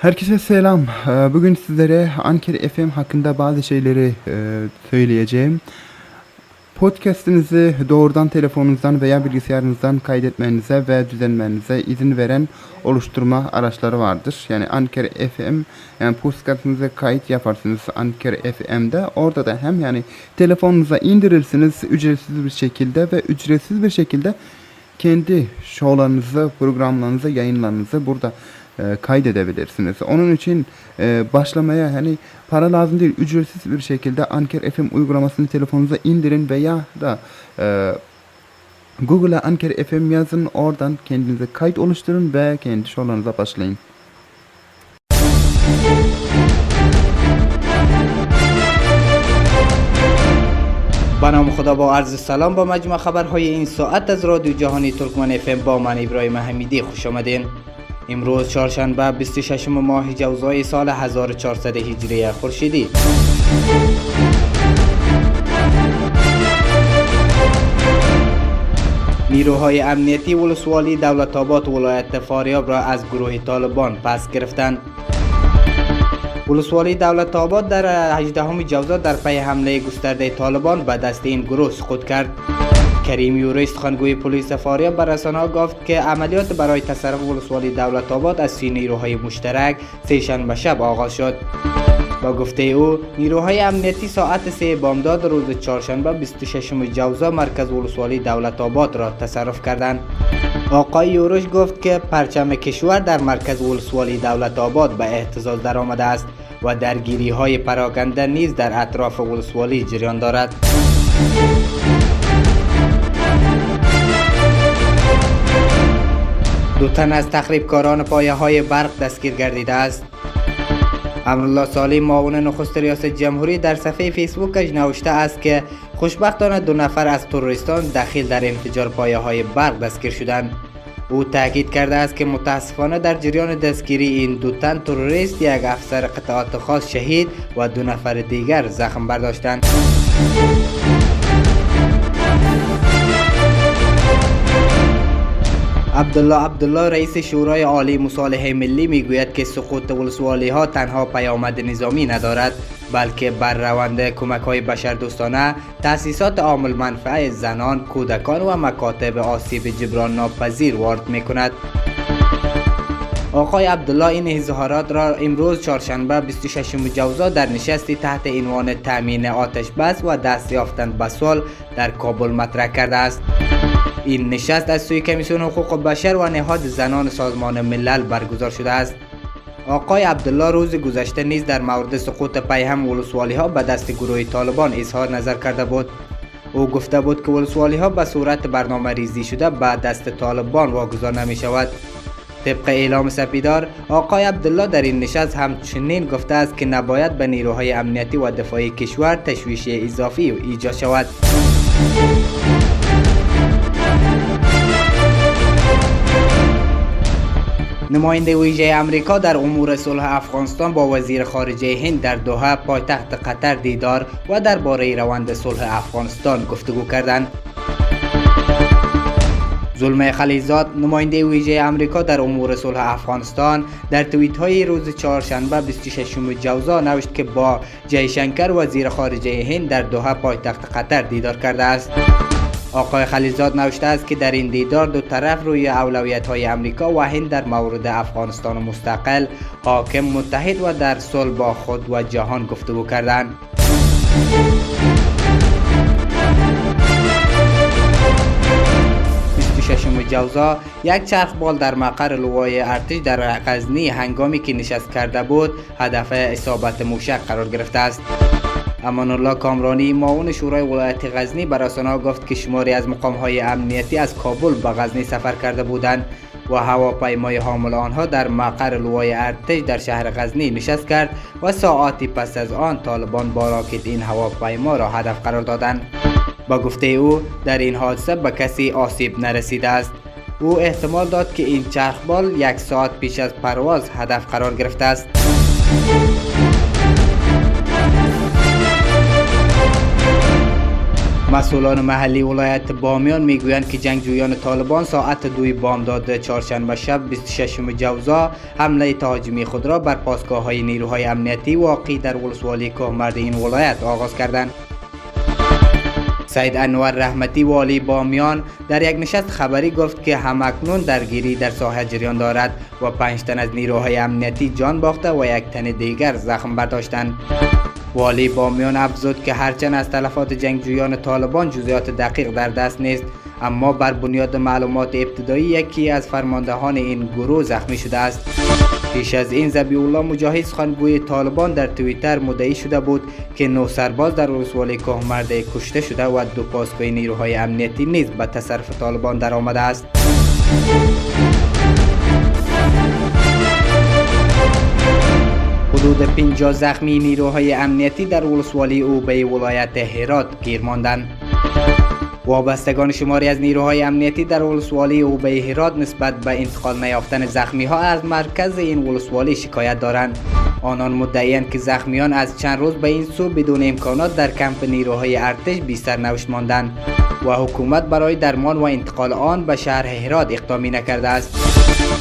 Herkese selam. Bugün sizlere Anchor FM hakkında bazı şeyleri söyleyeceğim. Podcast'inizi doğrudan telefonunuzdan veya bilgisayarınızdan kaydetmenize ve düzenlemenize izin veren oluşturma araçları vardır. Yani Anchor FM, yani podcast'ınıza kayıt yaparsınız Anchor FM'de. Orada da hem yani telefonunuza indirirsiniz ücretsiz bir şekilde ve ücretsiz bir şekilde kendi şovlarınızı, programlarınızı, yayınlarınızı burada kaydedebilirsiniz. Onun için başlamaya hani para lazım değil. Ücretsiz bir şekilde Anchor FM uygulamasını telefonunuza indirin veya da Google'a Anchor FM yazın. Oradan kendinize kayıt oluşturun ve kendi şovlarınıza başlayın. با نام خدا با عرض سلام با مجموع خبرهای این ساعت از رادیو جهانی ترکمن اف با من ابراهیم حمیدی خوش آمدین. امروز چهارشنبه 26 ماه جوزای سال 1400 هجری خورشیدی. نیروهای امنیتی ولسوالی دولت آباد ولایت فاریاب را از گروه طالبان پس گرفتند. ولسوالی دولت آباد در 18 جوزا در پی حمله گسترده طالبان به دست این گروه سقوط کرد. کریم یوری سخنگوی پلیس فاریاب بر رسانه‌ها گفت که عملیات برای تصرف ولسوالی دولت آباد از سوی نیروهای مشترک سه‌شنبه شب آغاز شد. با گفته او نیروهای امنیتی ساعت 3 بامداد روز چهارشنبه 26 جوزا مرکز ولسوالی دولت آباد را تصرف کردند. آقای یوروش گفت که پرچم کشور در مرکز ولسوالی دولت آباد به اهتزاز درآمده است و درگیری‌های پراکنده نیز در اطراف ولسوالی جریان دارد. دو تن از تخریبکاران پایه‌های برق دستگیر گردیده است. امرالله صالح معاون نخست ریاست جمهوری در صفحه فیسبوکش نوشته است که خوشبختانه 2 نفر از تروریستان دخیل در انفجار پایه‌های برق دستگیر شدند. او تاکید کرده است که متاسفانه در جریان دستگیری این 2 تن تروریست یک افسر قطعات خاص شهید و 2 نفر دیگر زخم برداشتند. عبدالله عبدالله رئیس شورای عالی مصالحه ملی میگوید که سقوط ولسوالی ها تنها پیامد نظامی ندارد، بلکه بر روند کمک های بشردوستانه، تأسیسات عامل منفعه زنان، کودکان و مکاتب آسیب جبران ناپذیر وارد میکند. آقای عبدالله این اظهارات را امروز چهارشنبه 26 جوزا در نشستی تحت عنوان تأمین آتش بس و دست یافتن به صلح در کابل مطرح کرده است. این نشست از سوی کمیسیون حقوق بشر و نهاد زنان سازمان ملل برگزار شده است. آقای عبدالله روز گذشته نیز در مورد سقوط پیهم ولسوالی ها به دست گروه طالبان اظهار نظر کرده بود. او گفته بود که ولسوالی ها به صورت برنامه ریزی شده به دست طالبان واگذار نمی شود. طبق اعلام سپیدار، آقای عبدالله در این نشست همچنین گفته است که نباید به نیروهای امنیتی و دفاعی کشور تشویش اضافی ایجاد شود. نماینده ویژه امریکا در امور صلح افغانستان با وزیر خارجه هند در دوحه پایتخت قطر دیدار و درباره روند صلح افغانستان گفتگو کردند. زلمی خلیلزاد نماینده ویژه امریکا در امور صلح افغانستان در توییت های روز چهارشنبه 26 جوزا نوشت که با جیشنکر وزیر خارجه هند در دوحه پایتخت قطر دیدار کرده است. آقای خلیلزاد نوشته است که در این دیدار دو طرف روی اولویت‌های امریکا و هند در مورد افغانستان مستقل، حاکم، متحد و در صلح با خود و جهان گفتگو کردند. جوزا یک چرخبال در مقر لوای ارتش در غزنی هنگامی که نشست کرده بود هدف اصابت موشک قرار گرفته است. امان الله کامرانی معاون شورای ولایت غزنی بر رسانه‌ها گفت که شماری از مقام‌های امنیتی از کابل به غزنی سفر کرده بودند و هواپیمای حامل آنها در مقر لوای ارتش در شهر غزنی نشست کرد و ساعاتی پس از آن طالبان با راکت این هواپیما را هدف قرار دادند. با گفته او در این حادثه به کسی آسیب نرسیده است. او احتمال داد که این چرخبال 1 ساعت پیش از پرواز هدف قرار گرفته است. مسئولان محلی ولایت بامیان میگویند که جنگجویان طالبان ساعت 2 بامداد چهارشنبه شب 26 جوزا حمله تهاجمی خود را بر پاسگاه‌های نیروهای امنیتی واقع در ولسوالی کهمرد این ولایت آغاز کردند. سید انور رحمتی والی بامیان در یک نشست خبری گفت که همکنون درگیری در ساحه جریان دارد و 5 تن از نیروهای امنیتی جان باخته و 1 تن دیگر زخم برداشتند. والی بامیان افزود که هرچند از تلفات جنگجویان طالبان جزئیات دقیق در دست نیست، اما بر بنیاد معلومات ابتدایی یکی از فرماندهان این گروه زخمی شده است. پیش از این ذبیح الله مجاهد سخنگوی طالبان در توییتر مدعی شده بود که 9 سرباز در ولسوالی کهمرد کشته شده و 2 پاسگاه نیروهای امنیتی نیز به تصرف طالبان درآمده است. حدود 50 زخمی نیروهای امنیتی در ولسوالی اوبه ولایت هرات گیر ماندند. وابستگان شماری از نیروهای امنیتی در ولسوالی اوبه هرات نسبت به انتقال نیافتن زخمی ها از مرکز این ولسوالی شکایت دارند. آنان مدعی‌اند که زخمیان از چند روز به این سو بدون امکانات در کمپ نیروهای ارتش بی سرنوشت ماندند و حکومت برای درمان و انتقال آن به شهر هرات اقدامی نکرده است.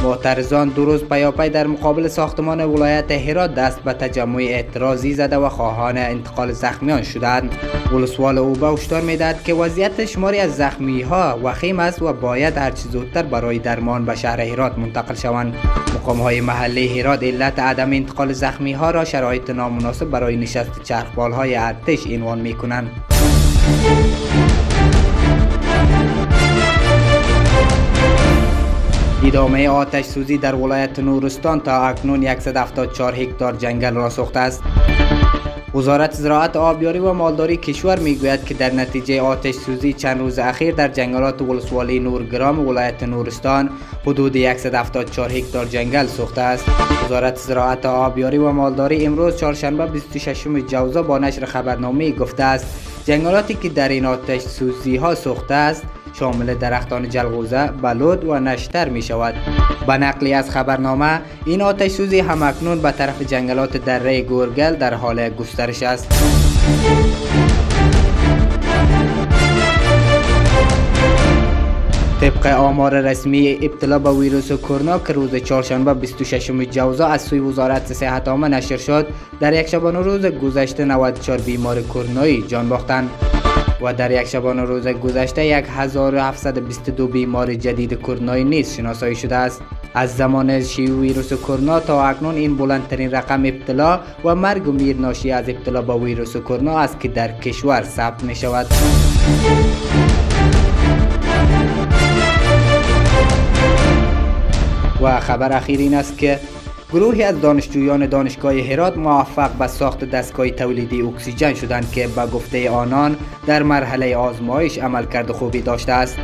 معترضان 2 روز پیاپی در مقابل ساختمان ولایت هرات دست به تجمع اعتراضی زده و خواهان انتقال زخمیان شدند. ولسوال اوبه هشدار می‌دهد که وضعیت شماری از زخمی‌ها وخیم است و باید هرچه زودتر برای درمان به شهر هرات منتقل شوند. مقام‌های محلی هرات علت عدم انتقال زخمی‌ها را شرایط نامناسب برای نشست چرخبال‌های ارتش عنوان می‌کنند. ادامه آتش سوزی در ولایت نورستان تا اکنون 174 هکتار جنگل را سوخته است. وزارت زراعت، آبیاری و مالداری کشور میگوید که در نتیجه آتش سوزی چند روز اخیر در جنگلات ولسوالی نورگرام ولایت نورستان حدود 174 هکتار جنگل سوخته است. وزارت زراعت، آبیاری و مالداری امروز چهارشنبه 26 جوزا با نشر خبرنامه گفته است جنگلاتی که در این آتش سوزی ها سوخته است شامل درختان جلغوزه، بلود و نشتر می شود. به نقلی از خبرنامه این آتش سوزی همکنون به طرف جنگلات دره گورگل در حال گسترش است. طبق آمار رسمی ابتلا به ویروس کرونا که روز چهارشنبه 26 جوزا از سوی وزارت صحت عامه نشر شد، در یک شبانه روز گذشته 94 بیمار کرونایی جان باختند و در یک شبانه روز گذشته 1722 بیمار جدید کرونایی نیز شناسایی شده است. از زمان شیوع ویروس کرونا تا اکنون این بلندترین رقم ابتلا و مرگ و میر ناشی از ابتلا با ویروس کرونا است که در کشور ثبت می شود. و خبر اخیر این است که گروهی از دانشجویان دانشگاه هرات موفق به ساخت دستگاه تولیدی اکسیژن شدند که به گفته آنان در مرحله آزمایش عملکرد خوبی داشته است.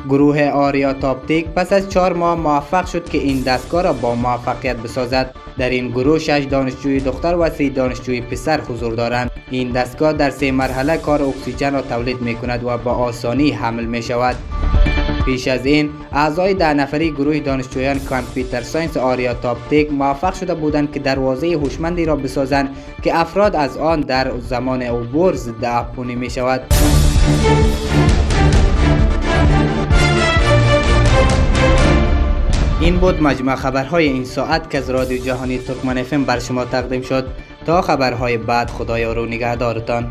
گروه آریا تاپتیک پس از 4 ماه موفق شد که این دستگاه را با موفقیت بسازد. در این گروه 6 دانشجوی دختر و 3 دانشجوی پسر حضور دارند. این دستگاه در 3 مرحله کار اکسیژن را تولید می کند و با آسانی حمل می شود. پیش از این اعضای 10 نفری گروه دانشجویان computer science آریا تاپتیک موفق شده بودند که دروازه هوشمندی را بسازند که افراد از آن در زمان عبور ضد عفونی می شود. این بود مجموع خبرهای این ساعت که از رادیو جهانی ترکمن FM بر شما تقدیم شد. تا خبرهای بعد خدایا رو نگهدارتان.